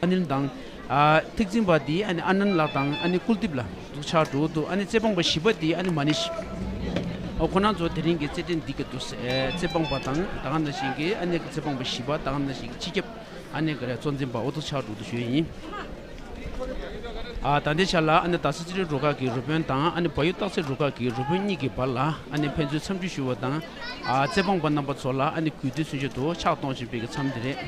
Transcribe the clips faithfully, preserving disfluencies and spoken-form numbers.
ཨ་ནེལ་དང་། ཨ་ཐེག་ཆེན་པ་དེ་ཨ་ནི་ཨ་ནན་ལགས་དང་ཨ་ནི་ཀུལ་དིབ་ལགས་འདུག་ཆགས་འགྲོ་འདུག་ཨ་ནི་རྩེད་འབངས་པ་བཞི་པ་དེ་ཨ་ནི་མ་ནི་ཤི། ཨོ་ཁོ་རང་ཚོ་དེ་རིང་གི་རྩེད་འགྲན་འདི་ག་འདུག་རྩེད་འབངས་པ་དང་ད་ག་ནང་བཞིན་གྱི་ཨ་ནི་རྩེད་འབངས་པ་བཞི་པ་ད་ག་ནང་བཞིན་གྱི་སྤྱི་ཁྱབ། ཨ་ནི་ག་རེ་གཙོ་འཛིན་པ་འོ་ཐུག་ཆགས་འགྲོ་འདུག་ཞུ་ཡས་ཡིན། ཨ་ད་ལྟའི་ཆ་ལ་ཨ་ནི་རྡ་ས་རྩེད་འགྲན་རུ་ཁག་གི་རུ་དཔོན་དང་ཨ་ནི་བལ་ཡུལ་སྟག་རྩེ་རུ་ཁག་གི་རུ་དཔོན་གཉིས་ཀྱི་བར་ལ་ཨ་ནི་ཕན་ཚུན་འཚམས་འདྲི་ཞུ་བ་དང་། ཨ་རྩེད་འབངས་པ་རྣམ་པ་ཚོ་ལ་ཨ་ནི་གུས་འདུད་མཚོན་ཆེད་དུ་ཕྱག་གཏོང་བཞིན་པའི་གི་མཚམས་འདི་རེད།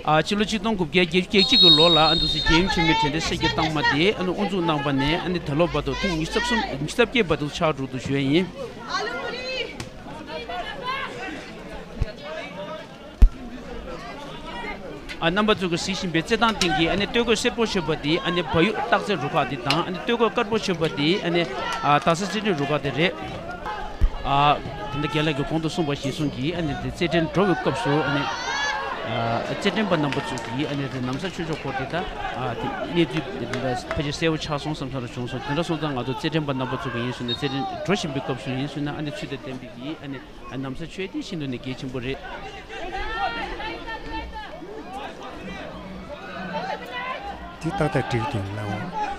ཨ་ཕྱི་ལོ་ཆིག་སྟོང་དགུ་བརྒྱ་བརྒྱད་ཅུ་གྱ་གཅིག་གི་ལོ་ལ་ཨ་འདུག་སེ་རྒྱལ་ཡུམ་ཆེན་མོའི་དྲན་རྟེན་གསེར་གྱི་རྟགས་མ་དེ་ཨ་ནི་དབུ་འཛུགས་གནང་བ་ནས་ཨ་ནི་ད་ལོ་བར་དུ་ཐེངས་ཉི་ཤུ་རྩ་གསུམ་ཉི་ཤུ་རྩ་བརྒྱད་བར་དུ་ཆགས་འགྲོ་འདུག་ཞུ་ཡས་ཡིན། ཨ་རྣམ་པ་ཚོ་གིས་གཟིགས་བཞིན་པའི་རྩེད་ཐང་སྟེང་གི་ཨ་ནི་སྟོད་གོས་སེར་པོ་མཆོད་པ་དེ་ཨ་ནི་བལ་ཡུལ་སྟག་རྩེ་རུ་ཁག་དེ་དང་ཨ་ནི་སྟོད་གོས་དཀར་པོ་མཆོད་པ་དེ་ཨ་ནི་ཨ་རྡ་ས་རྩེད་འགྲན་རུ་ཁག་དེ་རེད། ཨ་ད་ལྟ་རྒན་ལགས་ཀྱིས་གོང་དུ་གསུངས་པ་གཞིར་བཟུང་གིས་ཨ་ནི་དེ་རྩེད་འགྲན་འགྲོ་བའི་སྐབས་སུ་ཨ་ནི་ཨ་རྩེད་འགྲན་པ་རྣམ་པ་ཚོ་གིས་ཨ་ནི་དེ་ན་བཟའ་མཆོད་ཆོག་སྐོར་དེ་ད་ཨ་དེ་གནས་ཚུལ་དེ་འདྲ་ཕལ་ཆེར་གསལ་པོ་ཆགས་སོང་བསམ་ས་རུ་བྱུང་སོང་། དེ་འདྲ་སོང་ཙང་ང་ཚོ་རྩེད་འགྲན་པ་རྣམ་པ་ཚོ་གིས་ཡིན་ཟེར་ན་རྩེད་འགྲན་འགྲོ་བཞིན་པའི་སྐབས་སུ་ཡིན་ཟེར་ན་ཨ་ནི་ཚུལ་དང་ལྡན་པའི་གིས་ཨ་ནི། ཨ་ན་བཟའ་མཆོད་དེ་ཤིན་ཏུ་ནས་གལ་ཆེན་པོ་རེད། དེ་ཏག་ཏག་འགྲིག་འདུག་ལགས།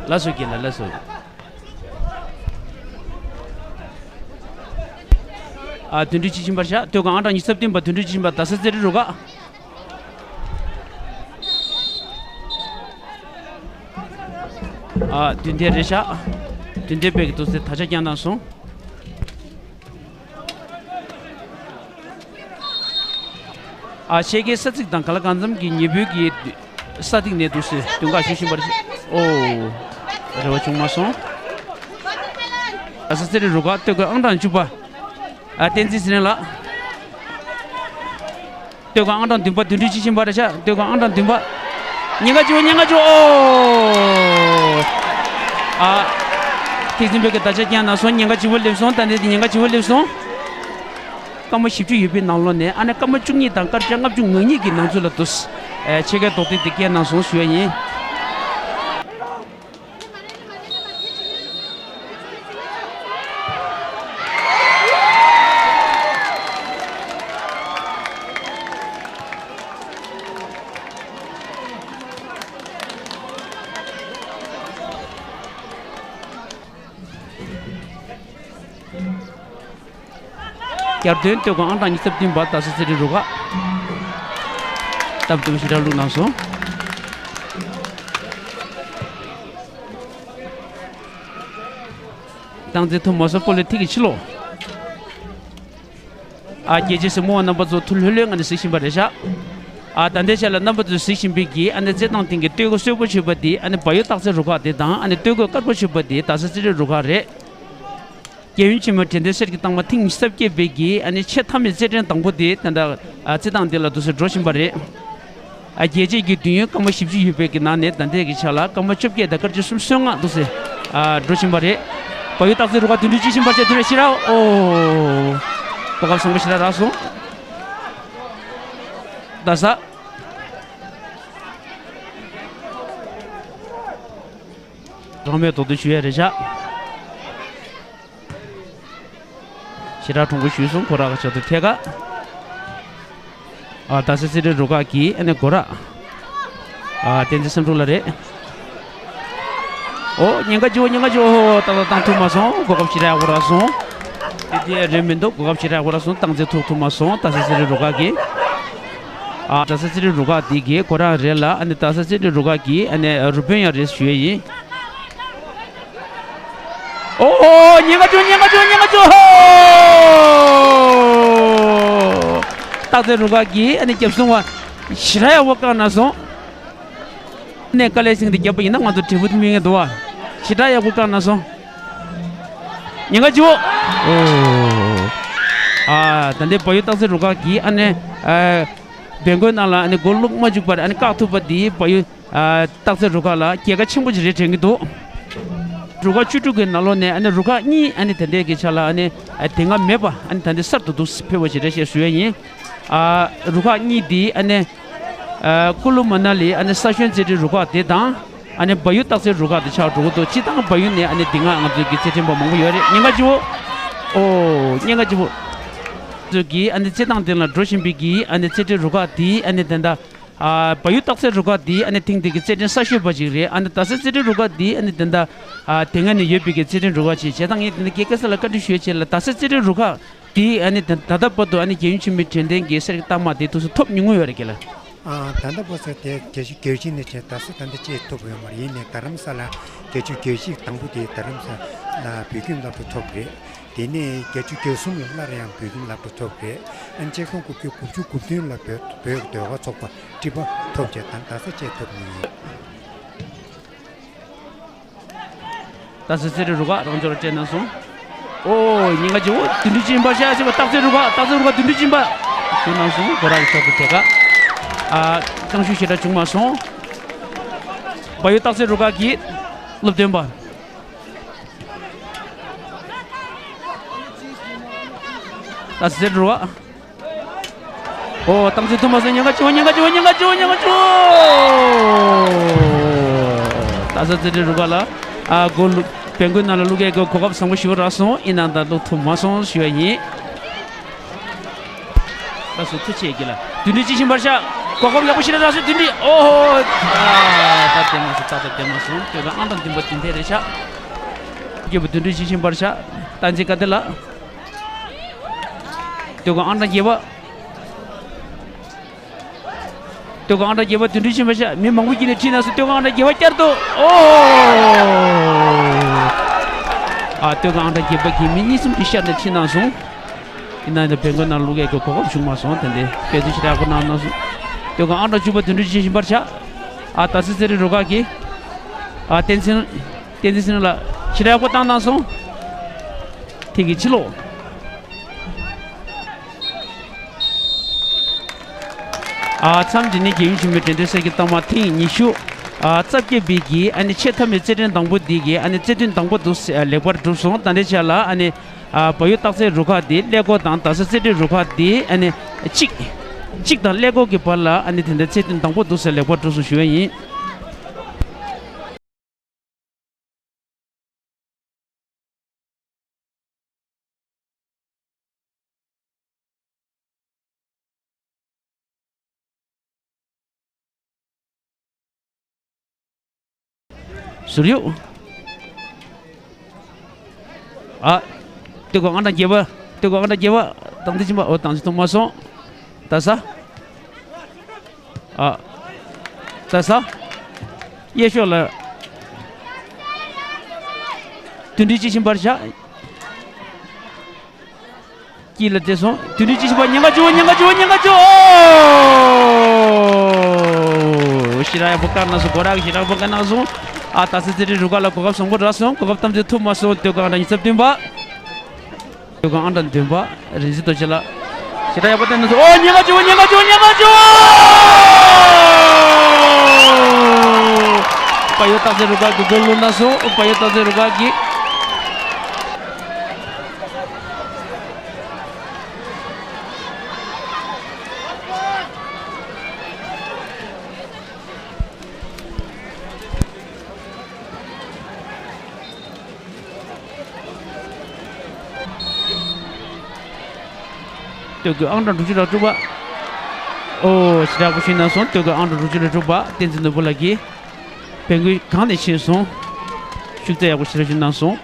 ལགས་སོ་རྒན་ལགས། ལགས་སོ། ཨ་དོན་གྲུབ་སྤྱི་ཆིངས་པར་བཞག་སྟོད་ཁ་ཨང་གྲངས་ཉི་ཤུ་རྩ་བདུན་པ་དོན་གྲུབ་སྤྱི་ཆིངས་པ་རྡ་ས་རྩེད་འགྲན་རུ་ཁག་ཨ་དུས་མཐའ་རེད་བཞག་དུས་མཐའ་པས་ཀྱི་འདུག་སེ་ད་ཆ་བསྐྱངས་གནང་སོང་། ཨ་ཤེལ་གྱི་ས་ཚིགས་དང་ག་ལ་གང་འཚམ་གྱི་ཉེ་འབུལ་གྱི་ས་ཐིག་ནས་འདུག་སེ་དུས་འགག་ཞུ་བཞིན་པ་རེད། ཨོ། རེ་བ་བྱུང་མ་སོང་། རྡ་ས་རྩེད་འགྲན་རུ་ཁག་སྟོད་གོས་ཨང་གྲངས་བཅུ་པ། ཨ་བསྟན་འཛིན་ཚེ་རིང་ལགས། སྟོད་གོས་ཨང་གྲངས་བདུན་པ་དོན་གྲུབ་སྤྱི་ཆིངས་པ་རེད་བཞག་སྟོད་གོས་ཨང་གྲངས་བདུན་པ། ཉེན་ཁ་ཆེ་བོ་ཉེན་ཁ་ཆེ་བོ། ཨོ། ཨ། ཐེག་ཆེན་པས་ཀྱི་ད་ཆ་བསྐྱངས་གནང་སོང་། ཉེན་ཁ་ཆེ་བོ་སླེབས་སོང་། ད་ནི་དེ་ཉེན་ཁ་ཆེ་བོ་སླེབས་སོང་། སྐར་མ་བཞི་བཅུ་ཡོད་པའི་ནང་ལོགས་ནས་ཨ་ནི་སྐར་མ་བཅུ་གཉིས་དང་སྐར་ཆ་ལྔ་བཅུ་ང་གཉིས་ཀྱི་ནང་ཚུད་ལ་འདུག་ཨེ་ཕྱེད་ཀའི་རྡོག་རྡེག་དེ་བཀལ་གནང་སོང་ཞུ་ཡ་ཡིན། བསྐྱར་ཟློས་སྟོད་ཁ་ཨང་གྲངས་ཉི་ཤུ་རྩ་བདུན་པ་རྡ་ས་རྩེད་འགྲན་རུ་ཁག་སྟབས་བདེ་པོ་ཞེ་དྲག་བླུགས་གནང་སོང་། རྟགས་མཚན་ཐོབ་མ་སོང་། སྤོ་ལོའི་ཐིག་གི་ཕྱི་ལོགས། ཨ་རྒྱལ་གཅེས་སྲས་མོ་བ་རྣམ་པ་ཚོ་ཐུགས་ལྷོད་ལྷོད་ངང་ནས་གཟིགས་བཞིན་པ་རེད་ཤག་ཨ་ད་ལྟའི་ཆ་ལ་རྣམ་པ་ཚོས་གཟིགས་བཞིན་པའི་གི་ཨ་ནི་རྩེད་ཐང་སྟེང་གི་སྟོད་གོས་སེར་པོ་མཆོད་པ་དེ་ཨ་ནི་བལ་ཡུལ་སྟག་རྩེ་རུ་ཁག་དེ་དང་ཨ་ནི་སྟོད་གོས་དཀར་པོ་མཆོད་པ་དེ་རྡ་ས་རྩེད་འགྲན་རུ་ཁག་རེད། རྒྱལ་ཡུམ་ཆེན་མོའི་དྲན་རྟེན་གསེར་གྱི་རྟགས་མ་ཐེངས་ཉི་ཤུ་རྩ་བརྒྱད་པའི་གི་ཨ་ནི་ཆེས་མཐའ་མའི་རྩེད་འགྲན་དང་པོ་དེ་ད་ལྟ་ཨ་རྩེད་ཐང་འདི་ལ་འདུག་སེ་འགྲོ་བཞིན་པ་རེད། ཨ་རྒྱལ་གཅེས་ཀྱི་དུས་ཡུན་སྐར་མ་བཞི་བཅུ་ཡོད་པའི་གི་ནང་ནས་ད་ལྟའི་གི་ཆ་ལ་སྐར་མ་བཅོ་བརྒྱད་དང་སྐར་ཆ་སུམ་ཅུ་སོ་ལྔ་འདུག་སེ་ཨ་འགྲོ་བཞིན་པ་རེད། བལ་ཡུལ་སྟག་རྩེ་རུ་ཁག་དོན་གྲུབ་སྤྱི་ཆིངས་ཕར་ཆེར་དུས་རེ་ཕྱི་ར། ཨོ། གོ་སྐབས་བཟང་པོ་ཞེ་དྲག་རག་སོང་། རྡ་ས། རང་མོས་དོ་དོ་ཞུ་ཡ་རེད་ཤག་ཞེ་དྲག་གྲུང་པོ་ཞུས་སོང་། གོ་རག་ཆ་དུ་ཐད་ཀ་ཨ་རྡ་ས་རྩེད་འགྲན་རུ་ཁག་གིས་ཨ་ནི་གོ་རག་ཨ་བསྟན་འཛིན་བསམ་གྲུབ་ལགས་རེད། ཨོ་ཉེན་ཁ་བྱུང་། ཉེན་ཁ་བྱུང་། ཨོ་ཏག་ཏག་བཏང་ཐུབ་མ་སོང་། གོ་སྐབས་ཞེ་དྲག་ཡག་པོ་རག་སོང་། དེ་དེ་རེད་མི་འདུག་གོ་སྐབས་ཞེ་དྲག་ཡག་པོ་རག་སོང་། རྟགས་མཚན་ཐུག་ཐུབ་མ་སོང་། རྡ་ས་རྩེད་འགྲན་རུ་ཁག་གིས། ཨ་རྡ་ས་རྩེད་འགྲན་རུ་ཁག་འདི་གིས་ཁོ་རང་རེད་ལ། ཨ་ནི་རྡ་ས་རྩེད་འགྲན་རུ་ཁག་གི་ཨ་ནི་རུ་དཔོན་ཡང་རེད་ཞུ་ཡས་ཡིན། ཨོ་ཨོ་ཉེན་ཁ་བྱུང་། ཉེན་ཁ་བྱུང་། ཉེན་ཁ་བྱུང་། ཧོ། སྟག་རྩེ་རུ་ཁག་གིས་ཨ་ནི་རྒྱབ་སྲུང་བ་ཞེ་དྲག་ཡག་པོ་བཀག་གནང་སོང་། ནས་དཀའ་ལས་ཤིག་འདི་རྒྱབ་པ་ཡིན་ན་ང་ཚོ་འབྲས་བུ་དེ་སྨིན་ངེས་འདུག་བ། ཞེ་དྲག་ཡག་པོ་བཀག་གནང་སོང་། ཉེན་ཁ་བྱུང་། ཨོ། ཨ་ད་ལྟའི་བལ་ཡུལ་སྟག་རྩེ་རུ་ཁག་གིས་ཨ་ནི་ཨ་བེང་ཀོའི་ནང་ལ་ཨ་ནི་གོ་བླུག་མ་བཅུག་པར་ཨ་ནི་བཀག་ཐུབ་པ་འདི་བལ་ཡུལ་ཨ་སྟག་རྩེ་རུ་ཁག་ལ་རྒྱལ་ཁ་ཆེན་པོ་ཅིག་རེད་དྲན་གྱི་འདུག་རུ་ཁག་བཅུ་དྲུག་གི་ནང་ལོགས་ནས་ཨ་ནི་རུ་ཁག་གཉིས་ཨ་ནི་དེ་འདྲའི་གི་ཆ་ལ་ཨ་ནི་ཨ་དེ་སྔ་མེད་པ་ཨ་ནི་ད་ལྟའི་གསར་དུ་འདུག་ཕེབས་པ་ཞིག་རེད་ཞེས་ཞུ་ཡས་ཡིན། ཨ་རུ་ཁག་གཉིས་འདི་ཨ་ནི་ཨ་ཀུ་ལུ་མ་ན་ལི་ཨ་ནི་ས་ཤོན་རྩེད་འགྲན་རུ་ཁག་དེ་དང་། ཨ་ནི་བལ་ཡུལ་སྟག་རྩེ་རུ་ཁག་དེ་ཆགས་འགྲོ་གི་འདུག་སྤྱིར་བཏང་བལ་ཡུལ་ནས་ཨ་ནི་འདི་སྔ་ང་ཚོའི་གི་རྩེད་འགྲན་པ་མང་པོ་ཡོད་རེད། ཉེན་ཁ་ཆེ་བོ། ཨོ་ཉེན་ཁ་ཆེ་བོ། ཚོས་ཀྱི་ཨ་ནི་རྩེད་ཐང་དེ་ལ་འགྲོ་བཞིན་པའི་གི་ཨ་ནི་རྩེད་འགྲན་རུ་ཁག་དེ་ཨ་ནི་དེ་འདྲ། ཨ་བལ་ཡུལ་སྟག་རྩེ་རུ་ཁག་དེ་ཨ་ནི་ཐེངས་འདི་གི་རྩེད་འགྲན་གསར་ཤོས་པ་ཅིག་རེད། ཨ་ནི་རྡ་སའི་རྩེད་འགྲན་རུ་ཁག་དེ་ཨ་ནི་དེ་འདྲ། ཨ་དེ་སྔ་ནས་ཡོད་པའི་གི་རྩེད་འགྲན་རུ་ཁག་ཅིག་བྱས་ཙང་ངས་དེ་འདྲ་རྒྱལ་ཁ་ས་ལ་བཀའ་འདྲི་ཞུ་ཡ་བྱས་ལ། རྡ་སའི་རྩེད་འགྲན་རུ་ཁག་དེ་ཨ་ནི་ད་ད་ལྟ་བར་དུ་ཨ་ནི་རྒྱལ་ཡུམ་ཆེན་མོའི་དྲན་རྟེན་གྱི་གསེར་གྱི་རྟགས་མ་དེ་དུས་སུ་ཐོབ་མྱོང་ཡོད་རེད་གི་ལ། ཨ་ད་ལྟ་བར་དུ་དེ་རྒྱལ་སྤྱི་རྒྱལ་སྤྱི་ནས་བྱས་རྡ་ས་ད་ལྟ་ཅིག་ཐོབ་ཡོད་མ་རེད། ཡིན་ནའི་རྡ་རམ་ས་ལ་རྒྱལ་སྤྱི་རྒྱལ་སྤྱི་དང་པོ་དེ་རྡ་རམ་ས་ལ་བོད་ཁྱིམ་སླར་གསོ་ཐོབ་རེད། དེ་ནས་བརྒྱད་ཅུ་གྱ་གསུམ་ལ་སླར་ཡང་བོད་ཁྱིམ་སླར་གསོ་ཐོབ་རེད། ཨ་ནི་ཆིག་སྟོང་དགུ་བརྒྱ་དགུ་བཅུ་གོ་བདུན་ལ་བོད་བོད་ཀྱི་ཟློས་གར་ཚོགས་པ་ཀྲི་པ་ཐོབ་བྱས་དང་རྡ་ས་བཅས་ཐོབ་ནི་ཡིན། རྡ་སའི་རྩེད་འགྲན་རུ་ཁག་རང་འབྱོར་སྤྲད་གནང་སོང་། ཨོ་ཉེན་ཁ་ཆེ་བོ། བདུན་ཕྲག་གཅིག་ཕྱིན་པ་ཤག་ཟེར་བ། སྟག་རྩེ་རུ་ཁག་སྟག་རྩེ་རུ་ཁག་བདུན་ཕྲག་གཅིག་ཕྱིན་པ་ཞུ་གནང་སོང་། སྒོ་ར་གི་ཕྱོགས་སུ་དེ་ག་ཨ་རྐྱང་ཤུལ་ཞེ་དྲག་བྱུང་མ་སོང་། བལ་ཡུལ་སྟག་རྩེ་རུ་ཁག་གི་སློབ་སྟོན་པ། ད་ཟེར་རོ། ཨོ་སྟག་རྩེ་ཐུབ་མ་སོང་། ཉེན་ཁ་ཆེ་བོ། ཉེན་ཁ་ཆེ་བོ། ཉེན་ཁ་ཆེ་བོ། ཉེན་ཁ་ཆེ་བོ། ད་ཟེར་རྩེད་འགྲན་རུ་ཁག་ལ་ཨ་གོ་ལུ་བེང་གོའི་ནང་ལ་བླུག་གའི་གོ་སྐབས་བཟང་པོ་ཞིག་རག་སོང་། ཡིན་ནའང་ད་བླུག་ཐུབ་མ་སོང་ཞུ་བ་ཡིན། ད་སུ་ཐུགས་རྗེ་ཆེ་གི་ལ། བདུན་ཕྲག་གཅིག་ཕྱིན་པ་ཤག་གོ་སྐབས་ཡག་པོ་ཞིག་རག་སོང་། བདུན་ཕྲག་ཨོ་ཧོ། ཨ་ད་དེ་མ་སོང་། ད་ད་དེ་མ་སོང་། དེ་ལ་ཨང་གྲངས་བདུན་པ་བདུན་ཕྲག་རེད་ཤག་རྒྱལ་པོ་བདུན་ཕྲག་གཅིག་ཕྱིན་པ་ཤག་ད་འཛི་ག་དེ་ལ། སྟོད་ཁ་ཨང་གྲངས་བརྒྱད་པ། སྟོད་ཁ་ཨང་གྲངས་བརྒྱད་པ་བདུན་ཕྲག་གཅིག་ཕྱིན་པ་ཤག་མི་མང་པོ་ཞིག་ནས་ཁྲིད་གནང་སོང་། སྟོད་ཁ་ཨང་གྲངས་བརྒྱད་པ་བསྐྱར་དུ་ཨོ། ཨ་སྟོད་ཁ་ཨང་གྲངས་བརྒྱད་པ་གི་མི་གཉིས་གསུམ་གྱིས་ཤར་ནས་ཁྲིད་གནང་སོང་། ཡིན་ནའང་བེང་གོའི་ནང་བླུག་ཡས་ཀྱི་གོ་སྐབས་བྱུང་མ་སོང་། དེ་འདྲའི་དཔེ་མཛོད་ཞེ་དྲག་པོ་གནང་གནང་སོང་། སྟོད་ཁ་ཨང་གྲངས་བཅུ་པ་བདུན་ཕྲག་གཅིག་ཕྱིན་པ་ཤག་ཨ་རྡ་སའི་རྩེད་འགྲན་རུ་ཁག་གིས་ཨ་བསྟན་འཛིན་བསྟན་འཛིན་ཚེ་རིང་ལགས་ཞེ་དྲག་པོ་བཏང་གནང་སོང་། དེ་གི་ཕྱི་ལོགས། ཨ་མཚམས་འདི་ནི་རྒྱལ་ཡུམ་ཆེན་མོའི་དྲན་རྟེན་གསེར་གྱི་རྟགས་མ་ཐེངས་ཉི་ཤུ་ཨ་རྩ་བརྒྱད་པའི་གི་ཨ་ནི་ཆེས་མཐའ་མའི་རྩེད་འགྲན་དང་པོ་འདི་གི་ཨ་ནི་རྩེད་ཐུན་དང་པོ་དུ་ལེགས་པར་གྲུབ་སོང་། ད་ལྟའི་ཆ་ལ་ཨ་ནི་ཨ་བལ་ཡུལ་སྟག་རྩེ་རུ་ཁག་འདི་ཀླད་ཀོར་དང་རྡ་ས་རྩེད་འགྲན་རུ་ཁག་འདི་ཨ་ནི་གཅིག་གཅིག་དང་ཀླད་ཀོར་གྱི་བར་ལ་ཨ་ནི་དེ་འདྲ་རྩེད་ཐུན་དང་པོ་དུ་ལེགས་པར་གྲུབ་སོང་ཞུ་བ་ཡིན། ཟུར་ཡོད། ཨ། སྟོད་ཁ་ཨང་གྲངས་བརྒྱད་པ། སྟོད་ཁ་ཨང་གྲངས་བརྒྱད་པ། དང་དེ་ཕྱིན་པ། ཨོ་དང་དེ་ཐོབ་མ་སོང་། ད་ས། ཨ། ད་ས། གཡས་ཕྱོགས་ལ། བདུན་ཕྲག་གཅིག་ཕྱིན་པར་བཞག་དཀྱིལ་ལ་བསྡད་སོང་། བདུན་ཕྲག་གཅིག་ཕྱིན་པ། ཉེན་ཁ་བྱུང་། ཉེན་ཁ་བྱུང་། ཉེན་ཁ་བྱུང་། ཨོ། ཞེ་དྲག་ཡག་པོ་བཀག་གནང་སོང་། སྒོ་ར་གིས་ཞེ་དྲག་པོ་བཀག་གནང་སོང་། ཨ། རྡ་སའི་རྩེད་འགྲན་རུ་ཁག་ལ་གོ་སྐབས་བཟང་པོ་རག་སོང་། གོ་སྐབས་ཐམས་ཅད་ཐོབ་མ་སོང་། སྟོད་ཁ་ཨང་གྲངས་ཉི་ཤུ་རྩ་བདུན་པ། སྟོད་ཁ་ཨང་གྲངས་བདུན་པ་རིག་འཛིན་རྡོ་རྗེ་ལགས། ཞེ་དྲག་ཡག་པོ་བསྟན་གནང་སོང་། ཨོ། ཉེན་ཁ་བྱུང་། ཉེན་ཁ་བྱུང་། ཉེན་ཁ་བྱུང་། བལ་ཡུལ་སྟག་རྩེ་རུ་ཁག་གི་གོལ་བླུགས་གནང་སོང་། བལ་ཡུལ་སྟག་རྩེ་རུ་ཁག་གིས། སྟོད་གོས་ཨང་གྲངས་དྲུག་ཅུ་རེ་དྲུག་པ། ཨོ། ཞེ་དྲག་པོ་ཞུས་གནང་སོང་། སྟོད་གོས་ཨང་གྲངས་དྲུག་ཅུ་རེ་དྲུག་པ་བསྟན་འཛིན་ནོར་བུ་ལགས་ཀྱིས་བེང་གོའི་སྒང་ནས་ཕྱིན་སོང་། ཤུགས་ཚད་ཡག་པོ་ཞེ་དྲག་ཞུས་གནང་སོང་།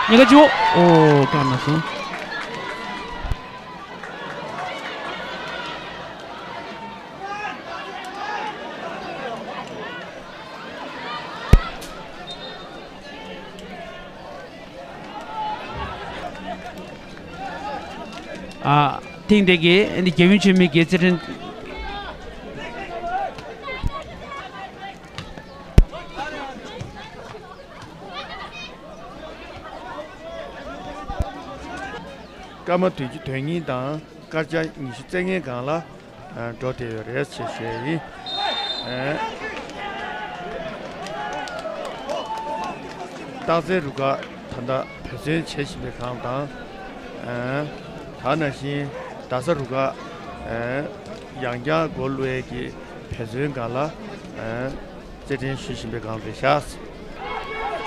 ཉེན་ཁ་བྱུང་། ཨོ། བཀག་གནང་སོང་། ཨ། ཐེངས་འདི་གའི་རྒྱལ་ཡུམ་ཆེན་མོའི་རྩེད་འགྲན། སྐར་མ་དོན་གཉིས་དང་སྐར་ཆ་ཉི་ཤུ་རྩ་ལྔའི་སྒང་ལ། འགྲོ་བསྡད་ཡོད་རེད་ཅེས་ཞུ་ཡ་ཡིན། སྟག་རྩེ་རུ་ཁག་ད་ལྟ་འབད་བརྩོན་བྱེད་བཞིན་པའི་སྒང་དང་། ད་ནང་བཞིན་རྡ་ས་རུ་ཁག་ཡང་བསྐྱར་འགོ་བླུག་ཡས་ཀྱི་འབད་བརྩོན་སྒང་ལ། རྩེད་འགྲན་ཞུ་བཞིན་པའི་སྒང་རེད་ཤག་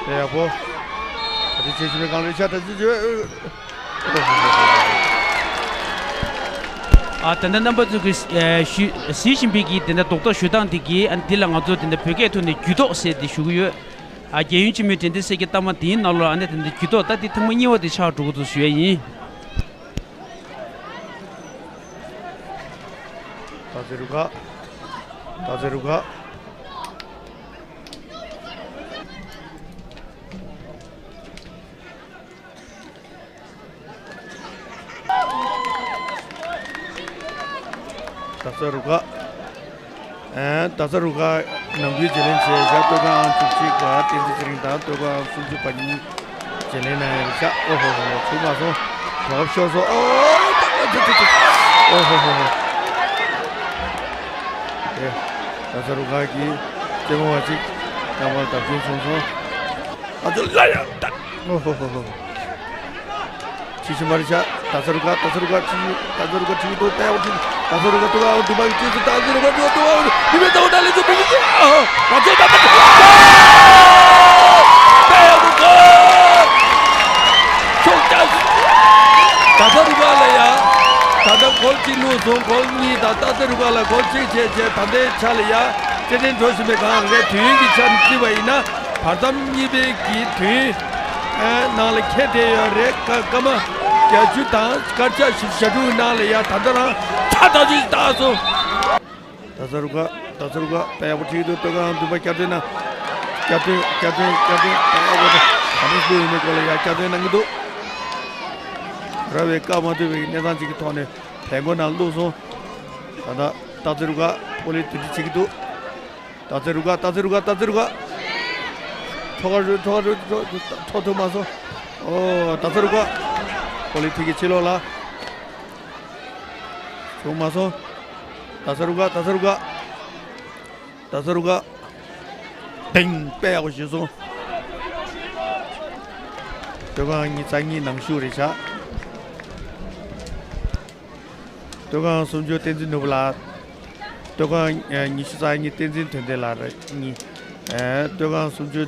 དཔེ་ཡག་པོ། ད་ལྟ་བྱེད་བཞིན་པའི་སྒང་རེད་ཤག་ད་ཅི་བྱོས། ཨ། ད་ལྟ་རྣམ་པ་ཚོ་གིས་ཨ་ཞུ་གཟིགས་བཞིན་པའི་གི་དེ་འདྲ་རྡོག་རྡོག་ཞུ་སྟངས་དེ་གིས། ཨ། འདི་ལ་ང་ཚོ་དེ་འདྲ་བོད་སྐད་ཐོག་ནས་གྱུད་ཐོག་ཟེར་ཏེ་ཞུ་གི་ཡོད། ཨ། རྒྱལ་ཡོངས་ཆེན་མོའི་འགྲན་བསྡུར་ཟེར་གྱི་སྟབས་མ་དེའི་ནང་ལོགས་ཨ་ནི་དེ་འདྲ་གྱུད་ཐོག་ད་དེ་ཐེངས་མ་གཉིས་པ་དེ་ཆགས་འགྲོ་གི་འདུག་ཞུ་ཡ་ཡིན། རྡ་རྩེ་རུ་ཁག་རྡ་རྩེ་རུ་ཁག་རྡ་ས་རུ་ཁག་ཨ། རྡ་ས་རུ་ཁག་ནང་ཁུལ་བརྗེ་ལེན་བྱས་བཞག་སྟོད་ཁ་ཨང་བཅུ་གཅིག་པ་བསྟན་འཛིན་ཚེ་རིང་དང་སྟོད་ཁ་ཨང་སུམ་ཅུ་པ་གཉིས་བརྗེ་ལེན་གནང་ཡོད་ཤག་ཨོ་ཧོ་ཧོ། ཚུགས་མ་སོང་། གོ་སྐབས་ཤོར་སོང་། ཨོ། ཨོ་ཧོ་ཧོ་ཧོ། ཨེ། རྡ་ས་རུ་ཁག་གི་རྩེད་མོ་བ་གཅིག་རྐྱང་པར་བརྡབ་སྐྱོན་བྱུང་སོང་། ཨ་ཙི་ལ་ཡ་ད། ཨོ་ཧོ་ཧོ་ཧོ། ཁྲིད་བཞིན་པ་རེད་ཤག་རྡ་ས་རུ་ཁག་རྡ་ས་རུ་ཁག་ཁྲིད། རྡ་ས་རུ་ཁག་ཁྲིད་འདུག་དཔེ་ཡག་པོ་ཁྲིད། རྡ་ས་རུ་ཁག་ཏུ་ཁག་འདུག་པ་གི་ཁྲིད་འདུག་རྡ་ས་རུ་ཁག་ཏུ་ཁག་འདུག་པ་གི་མི་མེད་ཚ་བོ་ད་ལས་ཚོ་མི་མེད་ཚོ། ཨ་ཧོ། རྡ་ས་རུ་ཁག་དཔེ་ཡག་པོ་ཁྲིད། ཤོག་ཅག་རྡ་ས་རུ་ཁག་ལ་ཡ། ད་ལྟ་གོལ་གཅིག་བླུགས་སོང་། གོལ་གཉིས་དང་རྡ་ས་རུ་ཁག་ལ་གོལ་གཅིག་བྱས་བྱས། ད་ལྟའི་ཆ་ལ་ཡ་རྩེད་འགྲན་འགྲོ་བཞིན་པའི་སྒང་རེད། དུས་ཡུན་གྱི་ཆ་ནས་བརྩིས་པ་ཡིན་ན། བར་མཚམས་གཉིས་པའི་གི་དུས་ནང་ལ་འཁེལ་བསྡད་ཡོད་རེད། སྐར་སྐར་མ་བརྒྱད་ཅུ་དང་སྐར་ཆ་བཞི་བཅུ་ཞེ་དྲུག་ནང་ལ་ཡ་ད་ལྟ་རང་ཆ་ད་ཅིག་བཏགས་སོང་། རྡ་ས་རུ་ཁག་རྡ་ས་རུ་ཁག་དཔེ་ཡག་པོ་ཁྲིད་འདུག་སྟོད་ཁ་ཨང་བདུན་པ་སྐྱབས་བཅོལ་གནང་། སྐྱབས་བཅོལ་སྐྱབས་བཅོལ་སྐྱབས་བཅོལ་དཔེ་ཡག་པོ་འདུག་ག་འདྲ་ཞིག་ཡིན་མིན་སྐོར་ལ་ཡ་སྐྱབས་བཅོལ་གནང་གི་འདུག་ར་བའི་བཀག་མ་ཐུབ་པའི་གནས་སྟངས་ཅིག་གི་ཐོག་ནས་བལ་མགོ་ནང་བླུགས་སོང་། ད་ལྟ་སྟག་རྩེ་རུ་ཁག་པོ་ལིས་འདུ་འཛི་བྱེད་ཀྱི་འདུག་སྟག་རྩེ་རུ་ཁག་སྟག་རྩེ་རུ་ཁག་སྟག་རྩེ་རུ་ཁག་འཕྲོ་ཁ་རུ་འཕྲོ་ཁ་རུ་འཕྲོ་འཕྲོ་ཐུབ་མ་སོང་། ཨོ། སྟག་རྩེ་རུ་ཁག་པོ་ལིས་ཐིག་གི་ཕྱི་ལོགས་ལ་བྱུང་མ་སོང་། རྡ་ས་རུ་ཁག་རྡ་ས་རུ་ཁག་རྡ་ས་རུ་ཁག་ཏིང་དཔེ་ཡག་པོ་ཞིག་སོང་། སྟོད་ཁ་ཨང་གཉིས་རྩ་གཉིས་ནང་ཞུགས་རེད་ཤག་སྟོད་ཁ་ཨང་སུམ་ཅུ་བསྟན་འཛིན་ནོར་བུ་ལགས། སྟོད་ཁ་ཨང་ཉི་ཤུ་རྩ་གཉིས་བསྟན་འཛིན་དོན་ལྡན་ལགས་རེད་གཉིས། ཨེ། སྟོད་ཁ་ཨང་སུམ་ཅུ་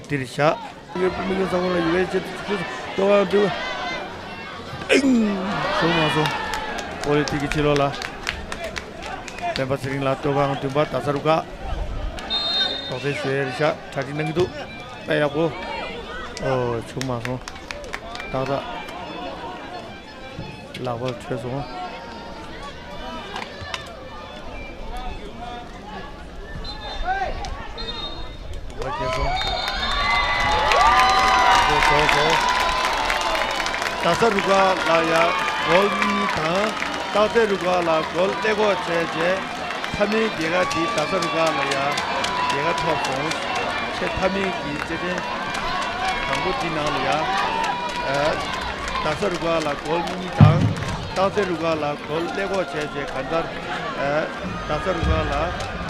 འདིར་བཞག་དམིགས་ཡུལ་ཚང་མ་ལ་ཡོད་པའི་ཆེད་དུ་ཏོག་ཙམ་ཏིང་། བྱུང་མ་སོང་། པོ་ལིས་ཐིག་གི་ཕྱི་ལོགས་ལ་སྤེན་པ་ཚེ་རིང་ལགས། སྟོད་ཁ་ཨང་བདུན་པ་རྡ་ས་རུ་ཁག་རྡོག་རྩ་ཞུ་ཡས་རེད་ཤག་གྲ་སྒྲིག་གནང་གི་འདུག་དཔེ་ཡག་པོ། ཨོ། བྱུང་མ་སོང་། ཏག་ཏག་ལག་པར་འཕྲོད་སོང་། ལག་འཁྱེར་སོང་། རྡ་ས་རུ་ཁག་ལ་ཡ་གོལ་གཉིས་དང་། སྟག་རྩེ་རུ་ཁག་ལ་གོལ་ཀླད་ཀོར་བྱས་རྗེས། མཐའ་མའི་རྒྱལ་ཁ་འདི་རྡ་ས་རུ་ཁག་ལ་ཡ་རྒྱལ་ཁ་ཐོབ་སོང་། ཆེས་མཐའ་མའི་གི་རྩེད་འགྲན་དང་པོ་འདི་ནང་ལ་ཡ། ཨ། རྡ་ས་རུ་ཁག་ལ་གོལ་གཉིས་དང་། སྟག་རྩེ་རུ་ཁག་ལ་གོལ་ཀླད་ཀོར་བྱས་རྗེས་གང་ལྟར། ཨ། རྡ་ས་རུ་ཁག་ལ།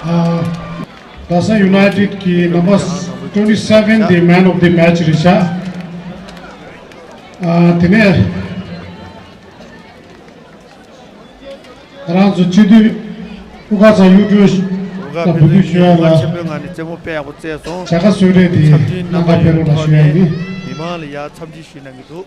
Uh, Dasa United གི་number twenty seven the man of the match རེད་ཤག་ཨ། དེ་ནས་ང་རང་ཚོ་སྤྱི་འཐུས་དབུ་དཀར་ཚང་གཡུ་སྒྲོན་དབུ་དཀར་དང་བོད་ཕེབས་མཐུད་ཀྱིས་ཞུ་ཡ་ལ་ཆེན་པོའི་ངང་ནས་རྩེད་མོ་དཔེ་ཡག་པོ་རྩེས་སོང་། བྱ་དགའ་གསོལ་རས་དེ་འཚམས་འདྲིའི་གནང་བ་ཡོད་ཐོག་ནས་མི་མང་ལ་ཡ་འཚམས་འདྲི་ཞུས་གནང་གི་འདུག